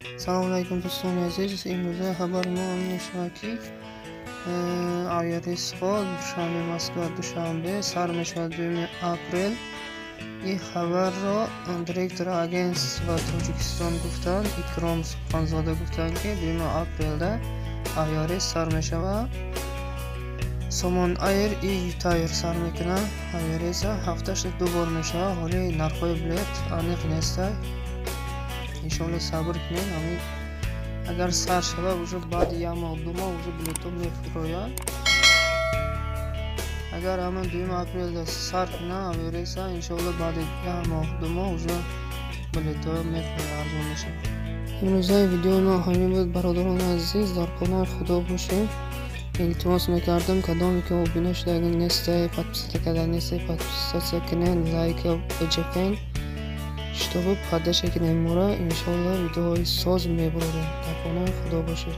Салом алайкум, дӯстони азиз. Имрӯза хабари мо он мешавад, ки авиарейсҳо Душанбе, Москва, Душанбе сар мешавад 2 апрел. Ин хабарро директори агентства Тоҷикистон гуфтанд, Икром Субҳонзода гуфтанд, ки 2 апрелда авиарейс сар мешавад. Сомон Айр и Ютайр сар мекунад авиарейса, ҳафташта ду бор мешавад. Ҳоли нархҳои билет аниқ нестай. Иншоалло, сабр кунед. Ҳамин агар сар шавад, уже баъди як моҳ, 2 моҳ уже билетҳо мефурояд. Агар ҳамин 2 апрелда сар кунад авиарейса, иншоалло, баъди як моҳ, 2 моҳ уже билетҳо мефурояд, арзон мешавад. Имрӯзаи видеои мо ҳамин буд, бародарони азиз. Дар паноҳи Худо бошед. Илтимос мекардам, кадоме ки обуна шудагӣ нестай, подписаться карда нестай, подписаться кунед, лайка биҷиқен, чтобы поддержка кунед моро. Иншоалло, видеоҳои соз мебурорем. Дар паноҳи Худо бошед.